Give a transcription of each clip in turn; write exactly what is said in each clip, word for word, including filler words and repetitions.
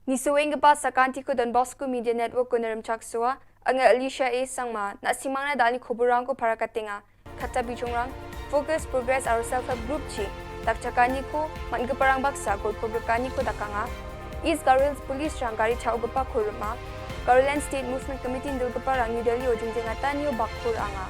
Nisoenggipa sakantiko Don Bosco Media Network-o rimchaksoa, anga Alicia A Sangma, na·simangna dalni koborrangko parakatenga. Katta bijongrang, Focus, Progress aro Self Help Group-chi dakchakaniko man·giparang baksa golpogrikaniko dakanga. East Garo Hills Police-rang gari cha·ogipako rima. Garoland State Movement Committee-ni dilgiparang New Delhi-o jingjengatanio bakko ra·anga.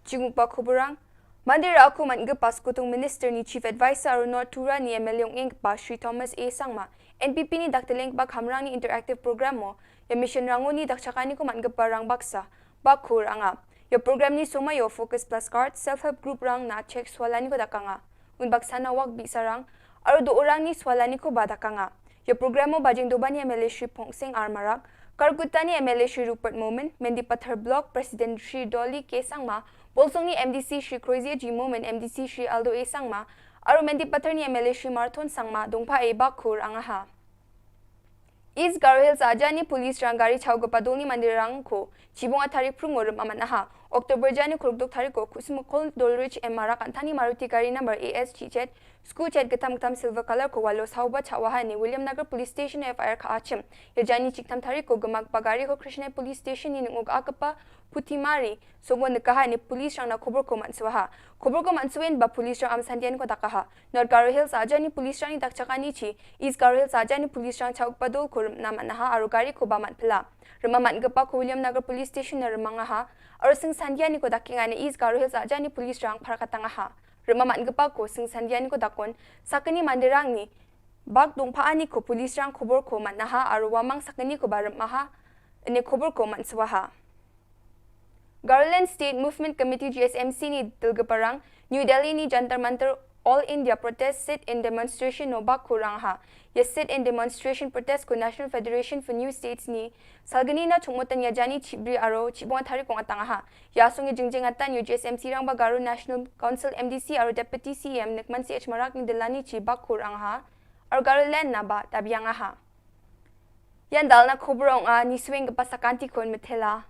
Jingukba koborrang, mande ra·ako man·gipa Skutung Minister-ni Chief Advisor aro North Turani M L A ong·enggipa Shri Thomas A Sangma, N P P-ni dakdelenggipa kamrangni interactive program-o ia mission-rangoni dakchakaniko man·giparang baksa bakko ra·anga. Ia program-ni somoio Focus Plus Card, Self Help Group-rangna chek sualaniko dakanga. Unbaksana wak bi·sarang aro do·orangni sualanikoba dakanga. Ia programo Bajengdobani M L A Shri Pongsing R Marak, Karkutani M L A Shri Rupert Momin, Mendipathar Block President Shri Dolly K Sangma, Bolsongni M D C Shri Kroizia G Momin, M D C Shri Aldo A Sangma, aro Mendipatharni M L A Shri Marthon Sangma dongpae bakko ra·angaha. East Garo Hills a·jani police-rang gari cha·ogipa dolni manderangko chibonga tarik prumo rima man·aha. October jani kolgdok tariko Kusumo Kol Dolrich M Marak an·tangni Maruti gari number A S G Z sku Z gittam gittam silver colour-ko walo saoba cha·oaha ine Williamnagar Police Station-o F I R ka·achim. Ia jani chiktam tariko gimakgipa gariko Krishnai Police Station-ni ning·o ga·gipa putimari sogo nikaha ine police-rangna koborko man·suaha. Koborko man·suenba police-rang amsandianiko dakaha. North Garo Hills a·jani police-rangni dakchakanichi East Garo Hills a·jani police-rang cha·ogipa dolko rimna man·aha aro garikoba man·pila. Rima man·gipako Williamnagar Police Station-o rimangaha aro singsandianiko dakenga ine East Garo Hills a·jani police-rang parakatangaha. Rima man·gipako singsandianiko dakon sakgni manderangni bak dongpa·aniko police-rang koborko man·aha aro uamang sakgnikoba rimaha ine koborko man·suaha. Garoland State Movement Committee, G S M C-ni dilgiparang New Delhi-ni Jantar Mantar All India Protest Sit-in Demonstration-o bakko ra·angaha. Ia sit-in demonstration protest-ko National Federation for New States-ni salgnina chongmotan ia jani chibri aro chibonga tariko ong·atangaha. Ia asonge jingjengatanio G S M C-rangba Garo National Council M D C aro Deputy C E M Nikmansi H Marakni dilanichi bakko ra·angaha aro Garoland-naba dabiangaha. Ian dalna kobor ong·a, nisoenggipa sakantikon mitela.